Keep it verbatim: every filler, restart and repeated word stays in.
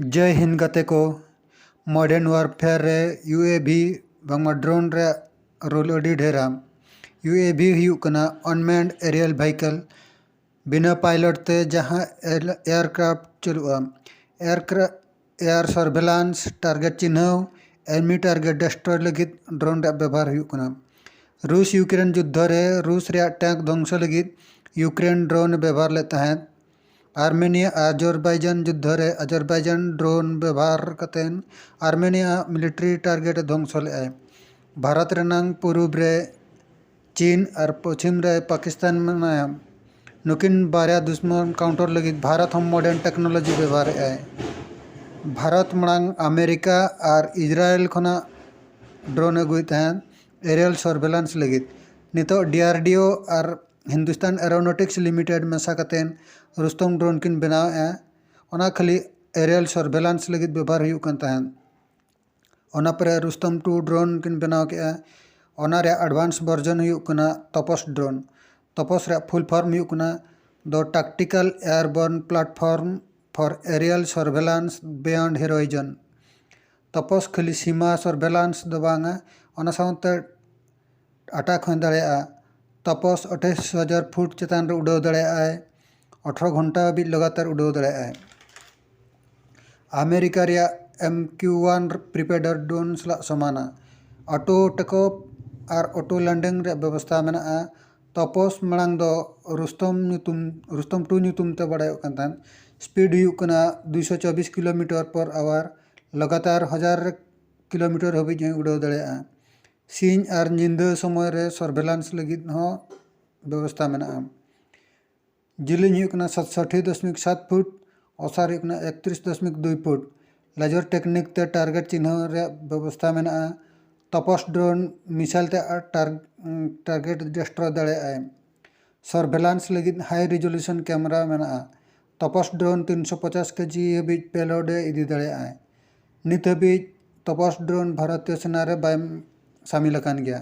ᱡᱟᱭ ᱦᱤᱱᱫ ᱜᱟᱛᱮ ᱠᱚ᱾ ᱢᱚᱰᱟᱨᱱ ᱣᱟᱨᱯᱷᱮᱭᱟᱨ ᱨᱮ ᱭᱩ ᱮ ᱵᱷᱤ ᱵᱟᱝᱢᱟ ᱰᱨᱳᱱ ᱨᱮᱭᱟᱜ ᱨᱳᱞ ᱟᱹᱰᱤ ᱰᱷᱮᱨᱟ᱾ ᱭᱩ ᱮ ᱵᱷᱤ ᱦᱩᱭᱩᱜ ᱠᱟᱱᱟ ᱟᱱᱢᱮᱱᱰ ᱮᱨᱤᱭᱟᱞ ᱵᱷᱤᱠᱮᱞ, ᱵᱤᱱᱟᱹ ᱯᱟᱭᱞᱚᱴ ᱛᱮ ᱡᱟᱦᱟᱸ ᱮᱭᱟᱨᱠᱨᱟᱯᱷᱴ ᱪᱟᱹᱞᱩᱜᱼᱟ᱾ ᱮᱭᱟᱨ ᱥᱟᱨᱵᱷᱮᱞᱟᱱᱥ, ᱴᱟᱨᱜᱮᱴ ᱪᱤᱱᱦᱟᱹᱣ, ᱮᱱᱢᱤ ᱴᱟᱨᱜᱮᱴ ᱰᱮᱥᱴᱨᱚᱭ ᱞᱟᱹᱜᱤᱫ ᱰᱨᱳᱱ ᱨᱮᱭᱟᱜ ᱵᱮᱵᱚᱦᱟᱨ ᱦᱩᱭᱩᱜ ᱠᱟᱱᱟ᱾ ᱨᱩᱥ ᱭᱩᱠᱨᱮᱱ ᱡᱩᱫᱽᱫᱷᱚ ᱨᱮ ᱨᱩᱥ ᱨᱮᱭᱟᱜ ᱴᱮᱝᱠ ᱫᱷᱚᱝᱥᱚ ᱞᱟᱹᱜᱤᱫ ᱭᱩᱠᱨᱮᱱ ᱰᱨᱳᱱ ᱮ ᱵᱮᱵᱚᱦᱟᱨ ᱞᱮᱫ ᱛᱟᱦᱮᱸᱫ᱾ ᱟᱨᱢᱮᱱᱤᱭᱟ ᱟᱡᱚᱨᱵᱟᱭᱡᱟᱱ ᱡᱩᱫᱽᱫᱷᱚ ᱨᱮ ᱟᱡᱚᱨᱵᱟᱭᱡᱟᱱ ᱰᱨᱳᱱ ᱵᱮᱵᱚᱦᱟᱨ ᱠᱟᱛᱮ ᱟᱨᱢᱮᱱᱤᱭᱟ ᱢᱤᱞᱤᱴᱟᱨᱤ ᱴᱟᱨᱜᱮᱴ ᱮ ᱫᱷᱚᱝᱥᱚ ᱞᱮᱫᱟᱭ᱾ ᱵᱷᱟᱨᱚᱛ ᱨᱮᱱᱟᱝ ᱯᱩᱨᱩᱵ ᱨᱮ ᱪᱤᱱ ᱟᱨ ᱯᱚᱪᱷᱤᱢ ᱨᱮ ᱯᱟᱠᱤᱥᱛᱟᱱ ᱢᱮᱱᱟᱭᱟ᱾ ᱱᱩᱠᱤᱱ ᱵᱟᱨᱭᱟ ᱫᱩᱥᱢᱚᱱ ᱠᱟᱣᱩᱱᱴᱟᱨ ᱞᱟᱹᱜᱤᱫ ᱵᱷᱟᱨᱚᱛ ᱦᱚᱸ ᱢᱚᱰᱟᱨᱱ ᱴᱮᱠᱱᱳᱞᱚᱡᱤ ᱵᱮᱵᱚᱦᱟᱨᱮᱫ ᱟᱭ᱾ ᱵᱷᱟᱨᱚᱛ ᱢᱟᱲᱟᱝ ᱟᱢᱮᱨᱤᱠᱟ ᱟᱨ ᱤᱡᱽᱨᱟᱭᱮᱞ ᱠᱷᱚᱱᱟᱜ ᱰᱨᱳᱱ ᱟᱹᱜᱩᱭᱮᱫ ᱛᱟᱦᱮᱸᱫ ᱮᱨᱤᱭᱟᱞ ᱥᱟᱨᱵᱷᱮᱞᱟᱱᱥ ᱞᱟᱹᱜᱤᱫ᱾ ᱱᱤᱛᱚᱜ ᱰᱤ ᱟᱨ ᱰᱤ ᱳ ᱟᱨ ᱦᱤᱱᱫᱩᱥᱛᱟᱱ ᱮᱨᱳᱱᱚᱴᱤᱠᱥ ᱞᱤᱢᱤᱴᱮᱰ ᱢᱮᱥᱟ ᱠᱟᱛᱮ ᱨᱩᱥᱛᱚᱢ ᱰᱨᱳᱱ ᱠᱤᱱ ᱵᱮᱱᱟᱣᱮᱫᱼᱟ᱾ ᱚᱱᱟ ᱠᱷᱟᱹᱞᱤ ᱮᱨᱤᱭᱟᱞ ᱥᱟᱨᱵᱷᱮᱞᱟᱱᱥ ᱞᱟᱹᱜᱤᱫ ᱵᱮᱵᱚᱦᱟᱨ ᱦᱩᱭᱩᱜ ᱠᱟᱱ ᱛᱟᱦᱮᱸᱫ᱾ ᱚᱱᱟ ᱯᱚᱨᱮ ᱨᱩᱥᱛᱚᱢ ᱴᱩ ᱰᱨᱳᱱ ᱠᱤᱱ ᱵᱮᱱᱟᱣ ᱠᱮᱫᱼᱟ᱾ ᱚᱱᱟ ᱨᱮᱭᱟᱜ ᱮᱰᱵᱷᱟᱱᱥ ᱵᱷᱟᱨᱡᱚᱱ ᱦᱩᱭᱩᱜ ᱠᱟᱱᱟ ᱛᱚᱯᱚᱥ ᱰᱨᱳᱱ᱾ ᱛᱚᱯᱚᱥ ᱨᱮᱭᱟᱜ ᱯᱷᱩᱞ ᱯᱷᱚᱨᱢ ᱦᱩᱭᱩᱜ ᱠᱟᱱᱟ ᱫᱚ ᱴᱟᱠᱴᱤᱠᱟᱞ ᱮᱭᱟᱨᱵᱚᱨᱱ ᱯᱞᱟᱴᱯᱷᱚᱨᱢ ᱯᱷᱚᱨ ᱮᱨᱤᱭᱟᱞ ᱥᱟᱨᱵᱷᱮᱞᱟᱱᱥ ᱵᱮᱭᱚᱱᱰ ᱦᱮᱨᱳᱭᱤᱡᱚᱱ᱾ ᱛᱚᱯᱚᱥ ᱠᱷᱟᱹᱞᱤ ᱥᱤᱢᱟ ᱥᱟᱨᱵᱷᱮᱞᱟᱱᱥ ᱫᱚ ᱵᱟᱝᱟ, ᱚᱱᱟ ᱥᱟᱶᱛᱮ ᱟᱴᱟᱠ ᱦᱚᱸ ᱫᱟᱲᱮᱭᱟᱜᱼᱟ᱾ ᱛᱚᱯᱚᱥ ᱟᱴᱷᱟᱥ ᱦᱟᱡᱟᱨ ᱯᱷᱩᱴ ᱪᱮᱛᱟᱱ ᱨᱮ ᱩᱰᱟᱹᱣ ᱫᱟᱲᱮᱭᱟᱜᱼᱟᱭ᱾ ᱟᱴᱷᱨᱚ ᱜᱷᱚᱱᱴᱟ ᱦᱟᱹᱵᱤᱡ ᱞᱟᱜᱟᱛᱟᱨ ᱩᱰᱟᱹᱣ ᱫᱟᱲᱮᱭᱟᱜᱼᱟᱭ᱾ ᱟᱢᱮᱨᱤᱠᱟ ᱨᱮᱭᱟᱜ ᱮᱢ ᱠᱤᱭᱩ ᱳᱣᱟᱱ ᱯᱨᱤᱯᱮᱰᱟᱨ ᱰᱨᱳᱱ ᱥᱟᱞᱟᱜ ᱥᱚᱢᱟᱱᱟ᱾ ᱚᱴᱳ ᱴᱮᱠᱚᱯ ᱟᱨ ᱚᱴᱳ ᱞᱮᱱᱰᱤᱝ ᱨᱮᱭᱟᱜ ᱵᱮᱵᱚᱥᱛᱷᱟ ᱢᱮᱱᱟᱜᱼᱟ᱾ ᱛᱚᱯᱚᱥ ᱢᱟᱲᱟᱝ ᱫᱚ ᱨᱩᱥᱛᱚᱢ ᱧᱩᱛᱩᱢ, ᱨᱩᱥᱛᱚᱢ ᱴᱩ ᱧᱩᱛᱩᱢ ᱛᱮ ᱵᱟᱲᱟᱭᱚᱜ ᱠᱟᱱ ᱛᱟᱦᱮᱸᱫ᱾ ᱥᱯᱤᱰ ᱦᱩᱭᱩᱜ ᱠᱟᱱᱟ ᱫᱩᱭᱥᱚ ᱪᱚᱵᱵᱤᱥ ᱠᱤᱞᱳᱢᱤᱴᱟᱨ ᱯᱚᱨ ᱟᱣᱟᱨ᱾ ᱞᱟᱜᱟᱛᱟᱨ ᱦᱟᱡᱟᱨ ᱠᱤᱞᱳᱢᱤᱴᱟᱨ ᱦᱟᱹᱵᱤᱡ ᱦᱚᱸᱭ ᱩᱰᱟᱹᱣ ᱫᱟᱲᱮᱭᱟᱜᱼᱟ᱾ ᱥᱤᱧ ᱟᱨ ᱧᱤᱫᱟᱹ ᱥᱚᱢᱚᱭ ᱨᱮ ᱥᱟᱨᱵᱷᱮᱞᱟᱱᱥ ᱞᱟᱹᱜᱤᱫ ᱦᱚᱸ ᱵᱮᱵᱚᱥᱛᱷᱟ ᱢᱮᱱᱟᱜᱼᱟ᱾ ᱡᱮᱞᱮᱧ ᱦᱩᱭᱩᱜ ᱠᱟᱱᱟ ᱥᱟᱛᱥᱚᱴᱴᱤ ᱫᱚᱥᱢᱤᱠ ᱥᱟᱛ ᱯᱷᱩᱴ, ᱚᱥᱟᱨ ᱦᱩᱭᱩᱜ ᱠᱟᱱᱟ ᱮᱠᱛᱨᱤᱥ ᱫᱚᱥᱢᱤᱠ ᱫᱩᱭ ᱯᱷᱩᱴ᱾ ᱞᱮᱡᱟᱨ ᱴᱮᱠᱱᱤᱠ ᱛᱮ ᱴᱟᱨᱜᱮᱴ ᱪᱤᱱᱦᱟᱹᱣ ᱨᱮᱭᱟᱜ ᱵᱮᱵᱚᱥᱛᱷᱟ ᱢᱮᱱᱟᱜᱼᱟ᱾ ᱛᱚᱯᱚᱥ ᱰᱨᱳᱱ ᱢᱤᱥᱟᱭᱤᱞ ᱛᱮ ᱟᱨ ᱴᱟᱨ-, ᱴᱟᱨᱜᱮᱴ ᱰᱮᱥᱴᱨᱚᱭ ᱫᱟᱲᱮᱭᱟᱜᱼᱟᱭ᱾ ᱥᱟᱨᱵᱷᱮᱞᱟᱱᱥ ᱞᱟᱹᱜᱤᱫ ᱦᱟᱭ ᱨᱮᱡᱳᱞᱩᱥᱚᱱ ᱠᱮᱢᱮᱨᱟ ᱢᱮᱱᱟᱜᱼᱟ᱾ ᱛᱚᱯᱚᱥ ᱰᱨᱳᱱ ᱛᱤᱱᱥᱚ ᱯᱚᱪᱟᱥ ᱠᱮᱡᱤ ᱦᱟᱹᱵᱤᱡ ᱯᱮᱞᱳᱰ ᱮ ᱤᱫᱤ ᱫᱟᱲᱮᱭᱟᱜᱼᱟᱭ᱾ ᱱᱤᱛ ᱦᱟᱹᱵᱤᱡ ᱛᱚᱯᱚᱥ ᱰᱨᱳᱱ ᱵᱷᱟᱨᱚᱛᱤᱭᱚ ᱥᱮᱱᱟ ᱨᱮ ᱵᱟᱭ ᱥᱟᱢᱤᱞ ᱟᱠᱟᱱ ᱜᱮᱭᱟ᱾